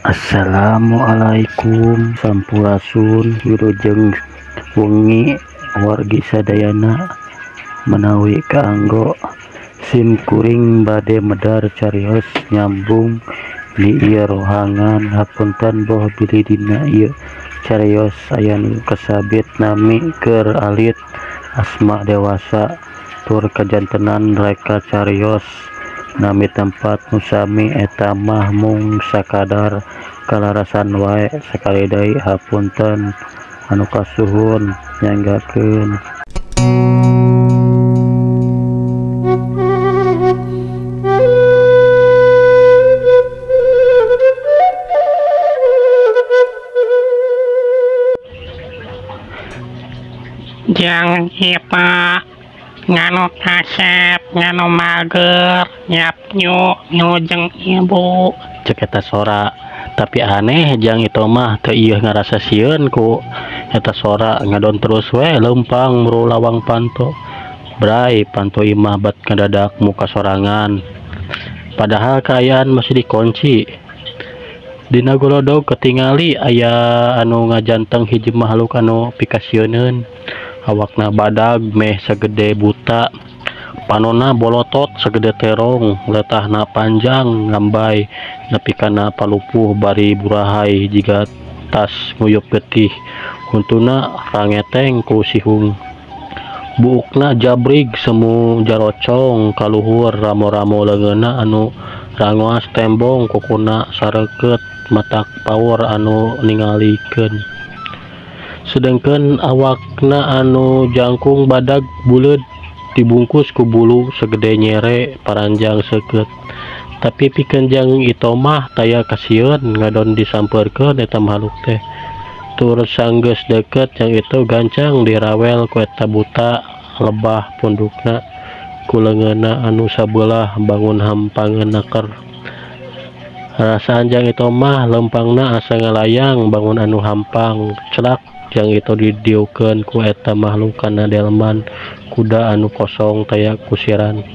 Assalamualaikum sampurasun wilujeng wengi wargi sadayana menawi kaanggo sim kuring bade medar carios nyambung di ieu rohangan hapunten boh bilih dina ieu carios aya nu kasabit nami keur alit asma dewasa tur kajantenan reka carios nami tempat nu sami eta mah mung sakadar kalarasan wae sakali deui hapunten anu kasuhun nyanggakeun. Jang ipa nganu kasep nganu mager nyapnyu nyujeng ibu cek eta sora, tapi aneh jang itu mah teu ieu ngarasa sieun ku eta sora ngadon terus we leumpang muru lawang panto bray panto imah bat ngadadak muka sorangan padahal kaayaan masih dikunci. Dina golodog ketingali aya anu ngajanteng hiji makhluk anu pikasieuneun, awakna badag meh sagede buta, panona bolotot sagede terong, letahna panjang ngambay nepi kana palupuh bari burahai jiga tas nguyup getih, huntuna rangeteng ku sihung, buukna jabrig semu jarocong kaluhur ramo-ramo leungeunna anu rangoas tembong kukuna sareukeut matak paur anu ningalikeun. Sedengkeun awakna anu jangkung badag buleud dibungkus ku bulu segede nyere paranjang seukeut, tapi pikeun jang itu mah taya kasieun ngadon disampeurkeun eta makhluk teh. Tur sanggeus deukeut jang itu gancang dirawel ku eta buta lebah pundukna ku leungeunna anu sabelah bangun hampangeun naker. Rasaan jang itu mah lempangna asa ngalayang bangun anu hampang celak jang itu didiukeun ku eta makhluk kana delman kuda anu kosong taya kusiran.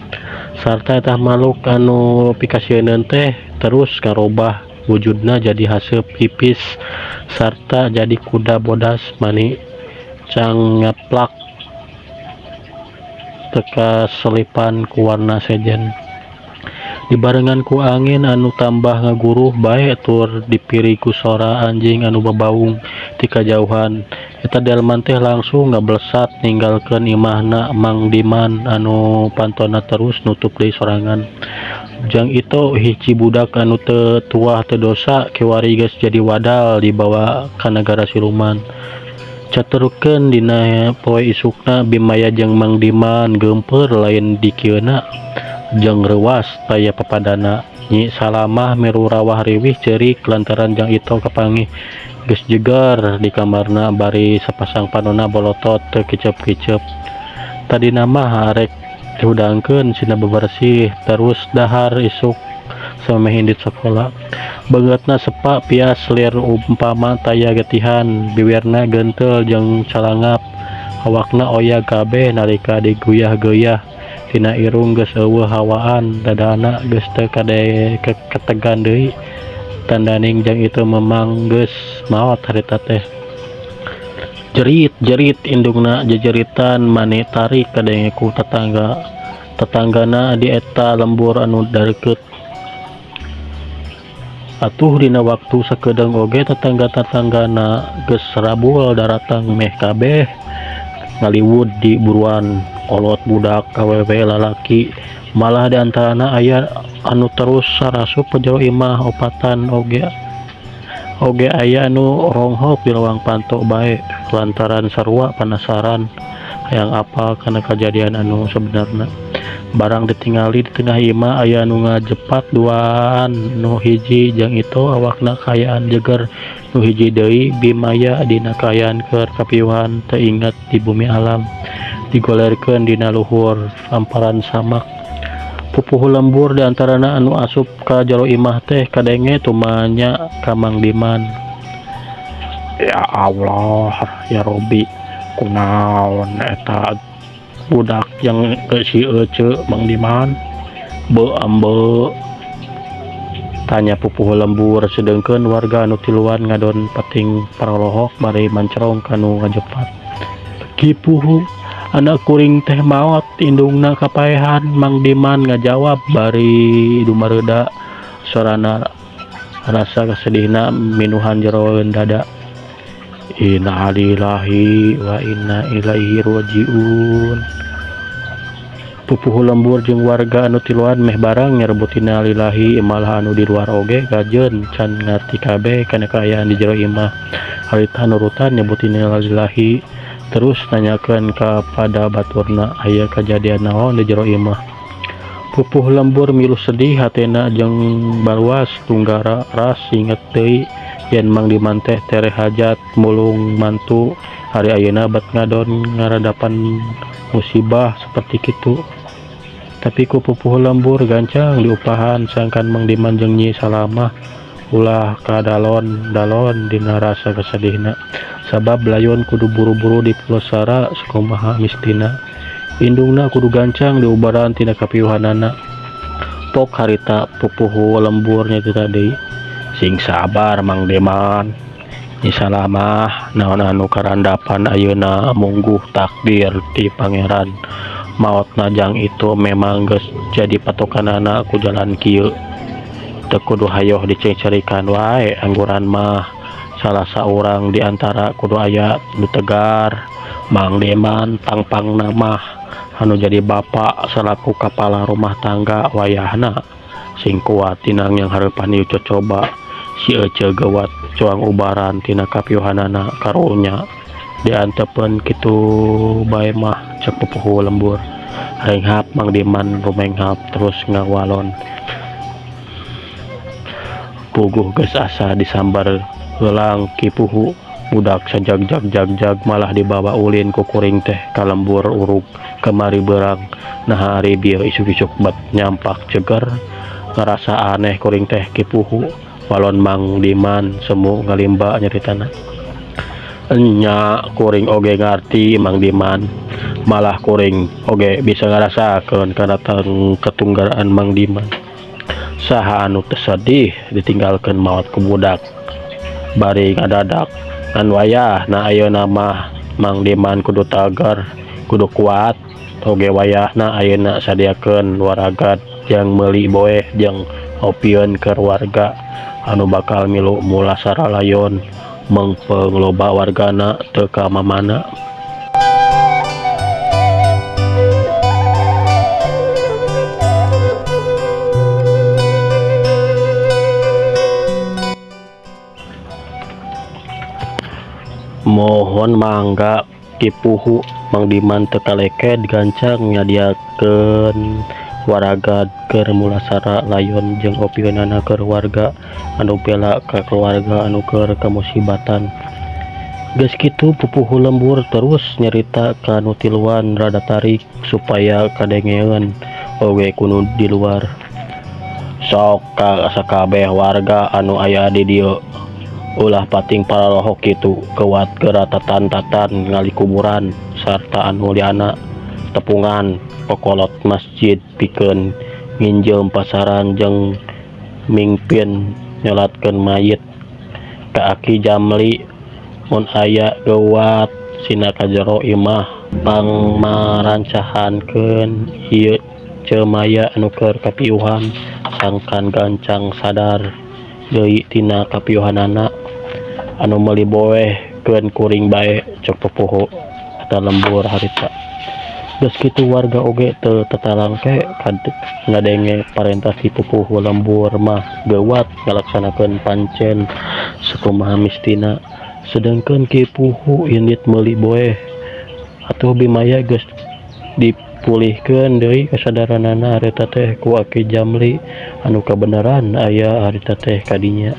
Sarta eta makhluk anu pikasieuneun teh terus ngarobah wujudna jadi haseup pipis sarta jadi kuda bodas mani cang ngaplak teka selipan ku warna sejen. Dibarengan ku angin anu tambah ngaguruh bae tur dipiri ku sora anjing anu babaung ti kajauhan. Eta delman teh langsung ngablesat ninggalkeun imahna Mang Diman anu pantona terus nutup deui sorangan. Jang itu hiji budak anu teu tuah teu dosa kiwari geus jadi wadal dibawa ka nagara siluman. Caturkeun dina poe isukna Bimaya jeung Mang Diman geumpeur lain dikieuna jeung reuwas taya papadana. Nyi Salamah miru rawah riwih ceurik lantaran jang itu kapanggih geus jeger di kamarna bari sapasang panona bolotot teu kicep-kicep. Tadina mah arek dihudangkeun sina bebersih terus dahar isuk samemeh indit sakola. Beungeutna sepa pias lir umpama taya getihan, biwirna gentel jeung calangap, awakna oyag kabeh nalika diguyah-guyah. Tina irung geus eueuh hawaan, dadana geus teu kategan deui. Tandaning jang itu memang geus maot harita teh. Jerit-jerit indungna jejeritan mani tarik kadenge ku tetangga. Tetanggana di eta lembur anu dareukeut. Atuh dina waktu sakedeung oge tetangga-tetanggana geus rabul daratang meh kabeh ngaliwod di buruan kolot budak awewe lalaki, malah di antarana aya anu terus sarasup ka jero imah opatan oge oge aya anu ronghok di lawang panto bae lantaran sarua penasaran hayang apal kana kajadian anu sebenarna. Barang ditingali di tengah imah aya anu ngajepat duaan, nu hiji jang itu awakna kaayaan jeger, nu hiji deui Bimaya dina kaayaan keur kapiuhan teu inget di bumi alam digolerkeun dina luhur amparan samak. Pupuhu lembur di antarana anu asup ka jero imah teh kadenge tumanya ka Mang Diman. Ya Allah ya Robi, kunaon eta budak yang si Ece Mang Diman be ambe Tanya pupuhu lembur sedengkeun warga anu tiluan ngadon pating paralohok bari mancerong kanu ngajepat. Ki Puhu, anak kuring teh maot indungna kapaehan. Mang Diman ngajawab bari dumareuda sorana rasa kasedihna minuhan jeroeun dada. Innalillahi wa inna ilaihi rajiun. Pupuhu lembur jeung warga anu tiluan meh barang nyerebut innalillahi malah anu di luar oge gajeun can ngarti kabeh kana kaayaan di jero imah. Harita nurutan nyebut innalillahi terus nanyakeun kapada baturna aya kajadian naon di jero imah. Pupuh lembur milu sedih hatena jeung baruas tunggara ras inget deui yen Mang Diman teh tereh hajat mulung mantu hari ayeuna bat ngadon ngaradapan musibah seperti kitu. Tapi ku pupuh lembur gancang diupahan sangkan Mang Diman jeung Nyi Salamah ulah kadalon-dalon dina rasa kasedihna sabab layon kudu buru-buru dipulasara sakumaha mistina. Indungna kudu gancang diubaran tina kapiuhanana. Pok harita pupuhu lembur nyarita deui, sing sabar Mang Diman, Nyi Salamah, naon anu karandapan ayeuna mungguh takdir ti pangeran. Maotna jang itu memang geus jadi patokanana ku jalan kieu. Teu kudu hayoh dicerikan wae angguran mah salah saurang di antara kudu aya nu tegar. Mang Diman pangpangna mah anu jadi bapak selaku kepala rumah tangga wayahna sing kuat tinang yang hareupan ieu cocoba si ece gewat cuang ubaran tina kapiuhanana karunya diantepeun kitu bae mah cek pupuhu lembur. Renghap Mang Diman rumenghap terus ngawalon. Puguh geus asa disambar heulang Ki Puhu budak sajagjag-jagjag malah dibawa ulin ku kuring teh ka lembur urug kamari beurang. Nah ari bieu isuk-isuk bat nyampak ceger ngarasa aneh kuring teh Ki Puhu. Walon Mang Diman semu ngalimba nyaritana. Enya kuring oge ngarti Mang Diman, malah kuring oge bisa ngarasakeun kana ketunggaraan Mang Diman. Saha anu teu sedih ditinggalkeun maot ku budak bari ngadadak. Ngan wayahna ayeuna mah Mang Diman kudu tagar, kudu kuat. Oge wayahna ayeuna sadiakeun waragad jang meuli boeh jeung opieun keur warga anu bakal milu mulasara layon mengpeung loba wargana teu ka mamana. Mohon mangga Ki Puhu. Mang Diman teu kaleked gancang nyadiakeun waragad keur mulasara layon jeung opieunana keur warga anu bela ka keluarga anu keur kamusibatan. Geus kitu pupuhu lembur terus nyarita ka nu tiluan rada tarik supaya kadengeun oge ku nu di luar. Sok ka sakabeh warga anu aya di dieu ulah pating paralohok kitu kewat geura tatan-tatan ngali kuburan sarta anu liana tepungan kokolot masjid pikeun nginjeum pasaran jeung mingpin nyolatkeun mayit. Ka Aki Jamli mun aya geuwat sina ka jero imah pangmarancahankeun ieu ceumaya anu keur kapiuhan sangkan gancang sadar deui tina kapiuhanana anu meuli boeh keun kuring bae cek pupuhu eta lembur harita. Geus kitu warga oge teu tatalangke ngadenge parentah si pupuhu lembur mah geuwat ngalaksanakeun pancen sakumaha mistina. Sedengkeun Ki Puhu indit meuli boeh atuh bimaya geus dipulihkeun deui kasadaranana harita teh ku Aki Jamli anu kabeneran aya harita teh kadinya.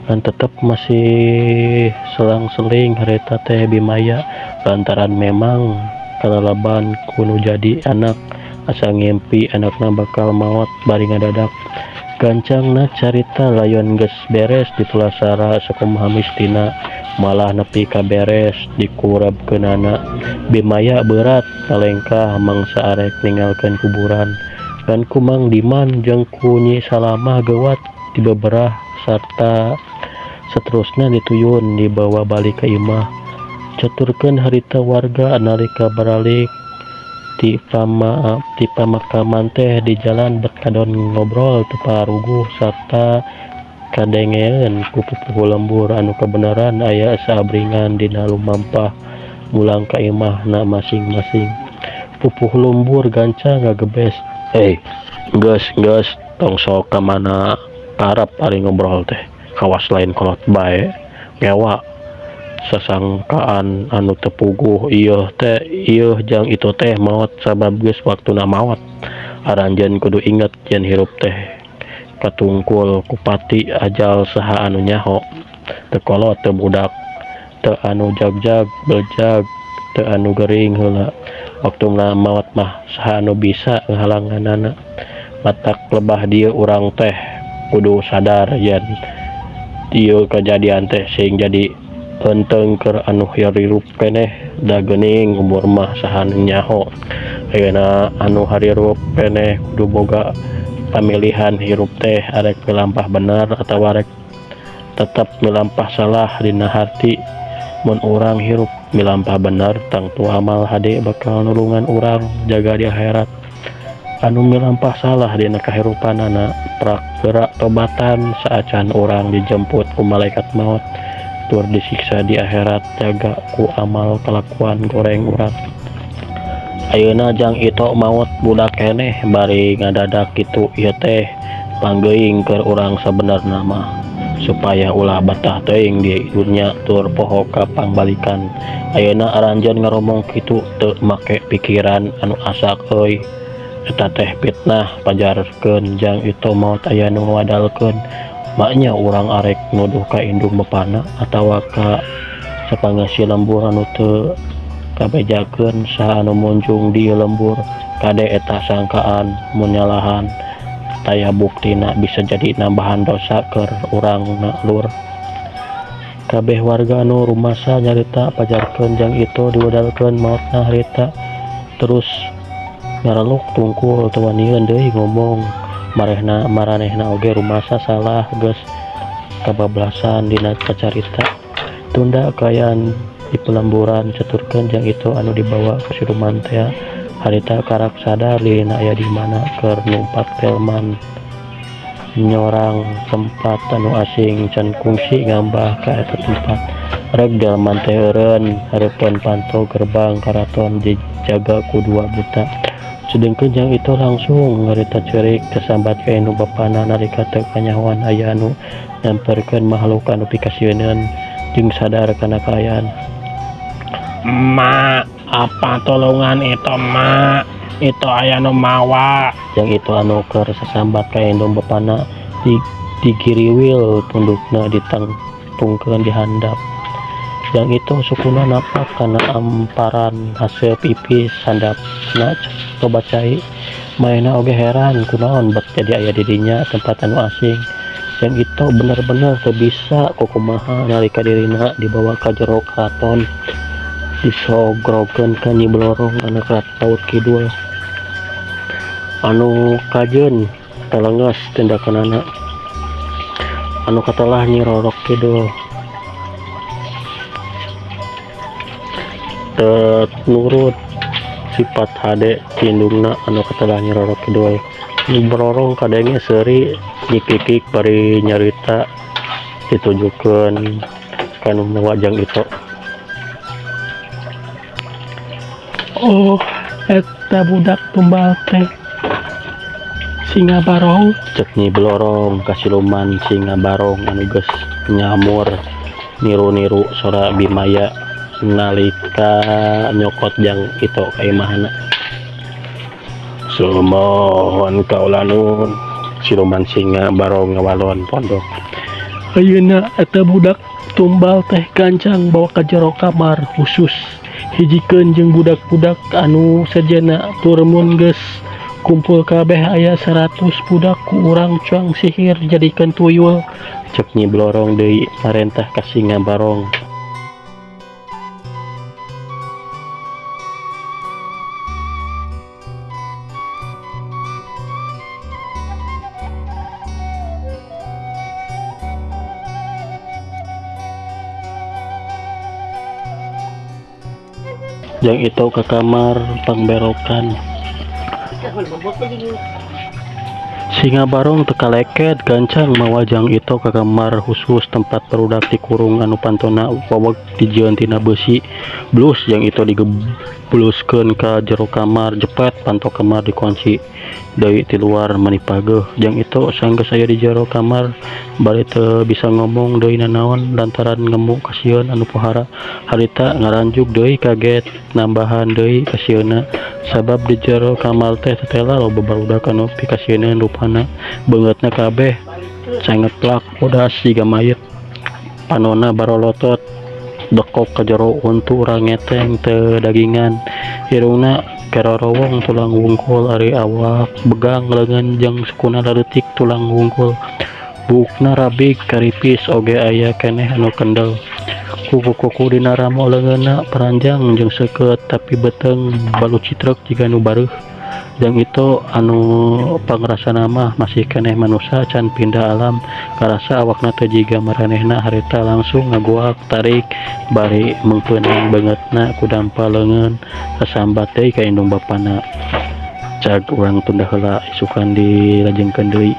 Dan tetep masih selang-seling harita teh bimaya lantaran memang kalalaban kuno jadi anak asa ngimpi anakna bakal maot bari ngadadak. Gancangna carita layon geus beres ditulasara sakumaha mistina malah nepi ka beres dikurabkeunana. Bimaya berat talengkah mangsa arek ninggalkeun kuburan dan ku Mang Diman jeung ku Nyi Salamah geuwat dibeberah sarta saterusna dituyun dibawa balik ka imah. Caturkeun harita warga nalika baralik ti pamakaman teh di jalan bet kadon ngobrol teu paruguh sarta kadengeun ku pupuhu lembur anu kabeneran aya saabringan dina lumampah mulang ka imahna masing-masing. Pupuhu lembur gancang ngagebes, "Geus tong sok ka mana karep ari ngobrol teh, kawas lain kolot bae." Ngewa sasangkaan anu teu puguh ieu teh ieu jang itu teh maot sabab geus waktuna maot. Aranjeun kudu inget yen hirup teh katungkul kupati ajal saha anu nyaho, teu kolot teu budak, teu anu jagjag bejag, teu anu gering heula. Waktuna maot mah saha anu bisa ngahalanganana. Matak lebah dieu urang teh kudu sadar yen ieu kajadian teh sing jadi enteng keur anu hirup keneh, da geuning umur mah saha nu nyaho. Ayeuna anu harirup keneh kudu boga pamilihan hirup teh arek milampah bener atawa arek tetep milampah salah. Dina harti mun urang hirup milampah bener tangtu amal hade bakal nulungan urang jaga di akhirat. Anu milampah salah dina kahirupanana prak gerak tobatan saacan urang dijemput ku malaikat maut tur disiksa di akhirat jaga ku amal kalakuan goreng urang. Ayeuna jang itu maot budak keneh bari ngadadak kitu ieu teh panggeuing keur urang sabenerna mah supaya ulah betah teuing di dunya tur poho ka pangbalikan. Ayeuna aranjeun ngaromong kitu teu make pikiran anu asak euy. Eta teh fitnah pajarkeun jang itu maot aya nu ngawadalkeun. Maknya urang arek nuduh ka indung bapana atawa ka sapangeusi lembur anu teu kabejakeun saha anu munjung di lembur. Kade eta sangkaan mun nyalahan taya buktina bisa jadi nambahan dosa keur urangna lur. Kabeh warga anu rumasa nyarita pajarkeun jang itu diwadalkeun maotna harita terus ngareluk tungkul teu wanian deui ngomong. Marehna maranehna oge rumasa salah geus kabablasan dina cacarita. Tunda kaayaan di pelemburan caturkeun jang itu anu dibawa ka siluman teh harita karak sadar dirina aya di mana keur numpak delman nyorang tempat anu asing can kungsi ngambah ka eta tempat. Rek delman teh eureun hareupeun panto gerbang karaton dijaga ku dua buta. Sedengkeun jang itu langsung ngarita ceurik kasambat ka indung bapana nalika teu kanyahoan aya anu nyamperkeun makhluk anu pikasieuneun jeung sadar kana kaayaan. "Ma, apa tolongan itu ma? Itu aya nu mawa." Jang itu anu keur sasambat ka indung bapana digiriwil pundukna ditangtungkeun di handap. Jang itu sukuna napak kana amparan haseup ipis handapna coba cai. Maena oge heran kunaon bet jadi aya di dinya tempat anu asing. Jang itu bener-bener teu bisa kukumaha nalika dirina dibawa ka jero karaton disogrokeun ka Nyi Blorong anak Ratu Laut Kidul anu kajeun telenges tindakanana anu katelah Nyi Roro Kidul teu nurut sifat hade indungna anu katelah Nyi Roro Kidul. Nyi Blorong kadenge seuri nyikikik bari nyarita ditujukeun ka nu mawa jang itu. "Oh, eta budak tumbal teh singa barong," cek Nyi Blorong ka siluman singa barong anu geus nyamur niru-niru sora Bimaya nalika nyokot jang itu ka imahna. "Sumohon kaula nun," siluman singa barong ngawalon pondok. "Ayeuna eta budak tumbal teh gancang bawa ka jero kamar khusus hijikeun jeung budak-budak anu sejenna tur mun geus kumpul kabeh aya 100 budak ku urang cuang sihir jadikeun tuyul," cek Nyi Blorong deui marentah ka singa barong. Jang Ito ka kamar pangberokan. Singa barong teu kaleket gancang mawa Jang Ito ka kamar khusus tempat barudak dikurung anu pantona waweg dijieun tina beusi. Blus Jang Ito digebluskeun ka jero kamar, jepet panto kamar dikunci deui ti luar mani pageuh. Jang Ito sanggeus aya di jero kamar bari teu bisa ngomong deui nanaon lantaran ngemu kasieun anu pohara. Harita ngaranjug deui kaget nambahan deui kasieunna sabab di jero kamar teh tetela loba barudak anu pikasieuneun rupana. Beungeutna kabeh cengeplak bodas siga mayit, panona barolotot dekok ka jero untu rangeteng teu dagingan, irungna kerorowong tulang wungkul, ari awak begang leungeun jeung sukuna leutik tulang wungkul, buukna rabig karipis oge aya keneh anu kendel, kuku-kuku dina ramo leungeunna paranjang jeung seukeut tapi beuteung balucitrek jiga nu bareuh. Jang Ito anu pangrasana mah masih keneh manusa can pindah alam, karasa awakna teu jiga maranehna harita langsung ngaguak tarik bari meungpeunang beungeutna ku dampa leungeun kasambat deui ka indung bapana. Cag urang tunda heula isukan dilajengkeun deui.